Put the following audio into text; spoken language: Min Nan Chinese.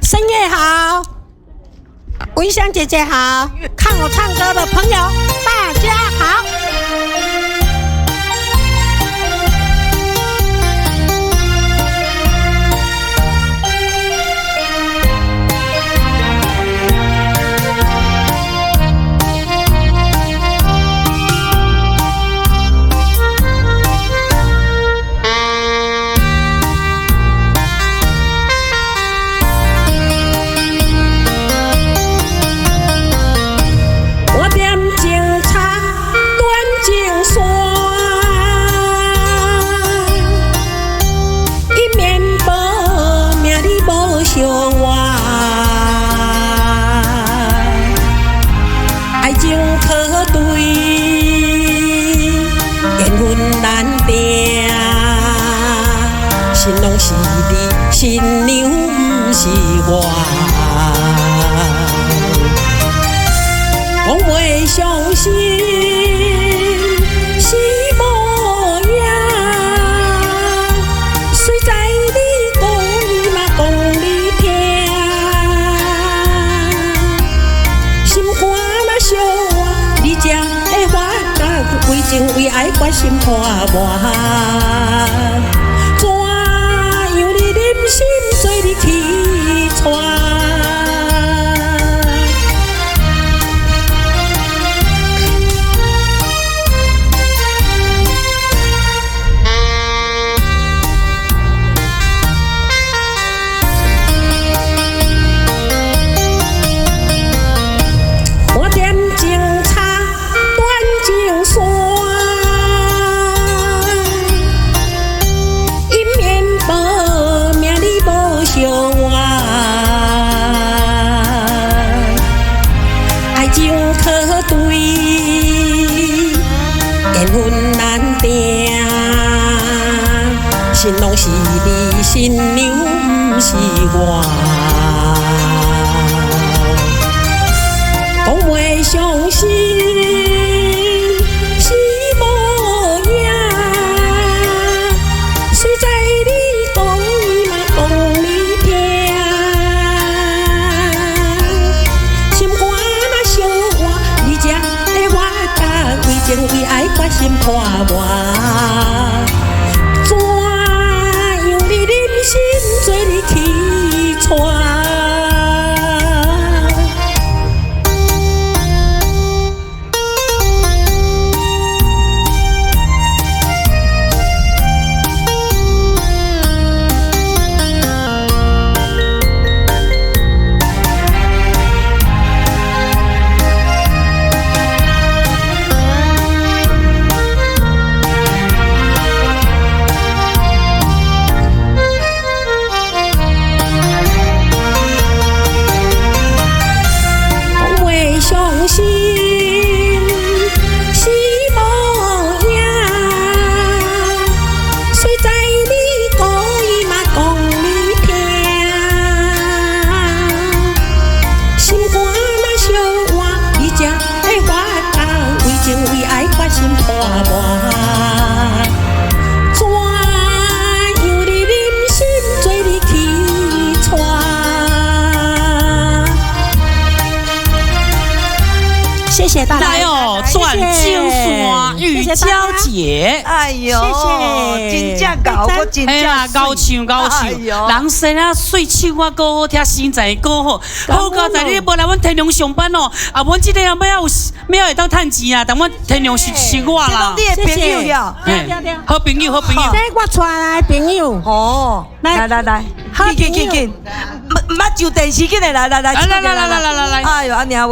深夜好，文香姐姐好，看我唱歌的朋友大家好。我点情插断情线，一面无命你无相换，爱情可对，缘分难定，新郎是你，新娘毋是我。讲袂相信是无影，虽知你讲伊嘛讲你听，心肝若相换，你才会发觉为情为爱决心破磨。怎样你忍心做你去娶？我点情插断情线，一面无命你无相换，爱情可对，缘分难定，新郎是你，新娘毋是我。讲袂相信是无影，虽知你讲伊嘛讲你听，心肝若相换，你才会发觉为情为爱决心破磨。怎样你忍心做你去娶？讲袂相信是无影，虽知你讲伊嘛讲你听，心肝若相换，你才会发觉为情为爱决心破磨。怎样你忍心做你去娶？谢谢大家。来哦，断情线玉娇姐。哎呦，谢谢。真正𠢕，我真哎呀，正𠢕唱𠢕哎呦唱，人生啊，媠唱啊，阁好听，身材阁好，好佳哉你无来阮天龙上班哦，啊，阮这个人欲有欲会当趁钱啊，但阮天龙是是我啦。这拢你的朋友呀？嘿，好朋友，好朋友。这我带来的朋友。哦，来来来，好紧紧紧，毋捌上电视，紧来来来来，来来来来来来来。哎呦，按呢。